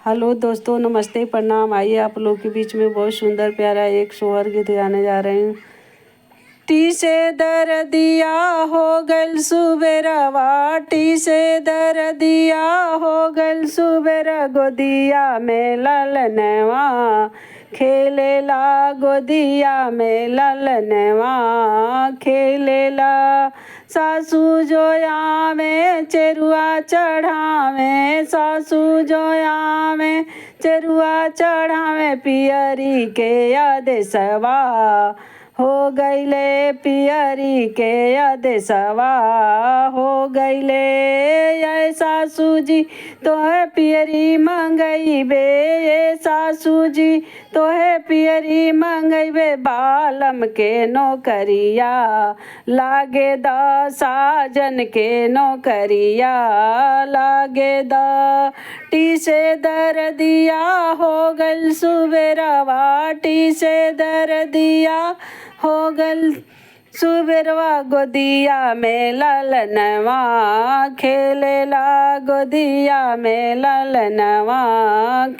Hello दोस्तों, नमस्ते, प्रणाम। आइए आप लोग के बीच में बहुत सुंदर प्यारा एक सोहर गीत गाने जा रहे हैं। टी से दर्दिया हो गल सुबेरवा, टी से दर्दिया हो गल सुबेरा, गोदिया में ललनवा खेलेला, गोदिया में ललनवा खेलेला। सासू जो आवे चेरुआ चढ़ावे, सासू जो आवे चेरुआ चढ़ावे, पियरी के आदेशवा हो गईले, पियरी के आदेशवा हो गईले। ये सासू जी तोहे पियरी मंगईबे, ये सासू जी तोहे पियरी मंगईबे, बालम के नौकरिया लागे द, साजन के नौकरिया लागे the. T से दर्दिया हो गल सुबेरवा, टी से दर्दिया हो गल सुबेरवा, गोदिया में ललनवा खेलेला, गोदिया में ललनवा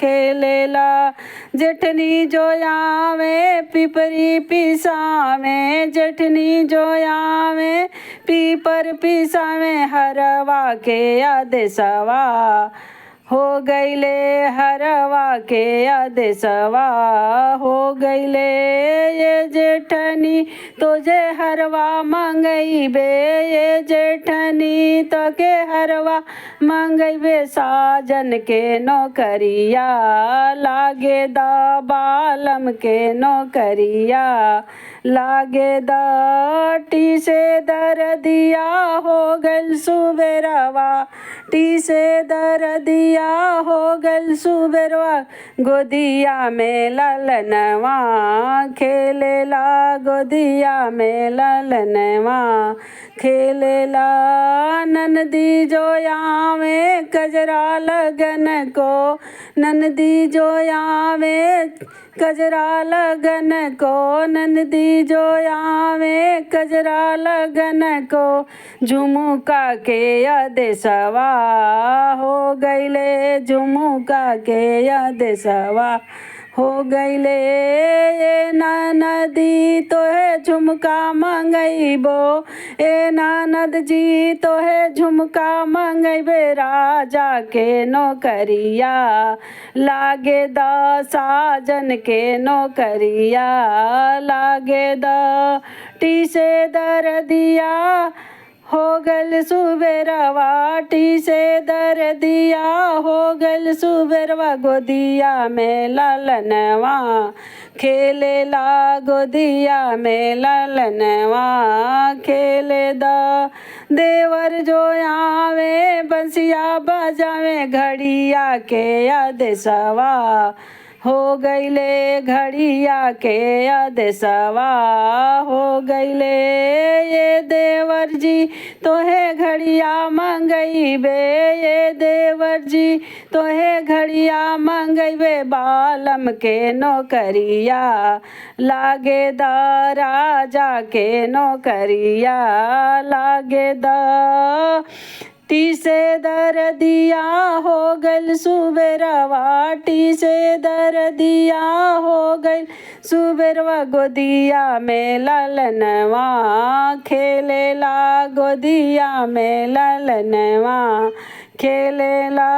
खेलेला। जेठनी जो आवे पिपरी पिसावे, जेठनी जो आवे पीपर पिसावे, हरवा के आदेशवा हो गईले, हरवा के आदेशवा हो गईले। ये जेठनी तुझे हरवा मंगईबे, ये जेठनी तोके हरवा मंगईबे, साजन के नौकरिया लागे द, बालम के नौकरिया लागे the. T से दर्दिया हो गल सुबेरवा, टी से दर्दिया हो गल सुबेरवा, गोदिया में ललनवा खेलेला, गोदिया में ललनवा खेलेला। ननदी जो आवे कजरा लगन को, ननदी जो आवे कजरा लगन को, ननदी जो आवे कजरा लगन को, झुमुका के आदेशवा हो गईले, झुमुका के आदेशवा हो गईले। ए ननदी तोहे झुमका मंगईबो, ए ननद जी तोहे झुमका मंगईबे, राजा के नौकरिया लागे द, साजन के नौकरिया लागे the. T से दर्दिया हो गल सुबेरवा, टी से दर्दिया हो गल सुबेरवा, गोदिया में ललनवा खेलेला, गोदिया में ललनवा खेले the. देवर जो आवे बंसिया बजावे, घड़िया के आदेशवा हो गईले, घड़िया के आदेशवा हो गईले। ये देवर जी तोहे घड़िया मंगईबे, ये देवर जी तोहे घड़िया मंगईबे, बालम के नौकरिया लागे द, राजा के नौकरिया लागे the. T से दर्दिया हो गल सुबेरवा, टी से दर्दिया हो गल सुबेरवा, गोदिया में ललनवा खेलेला, गोदिया में ललनवा खेलेला।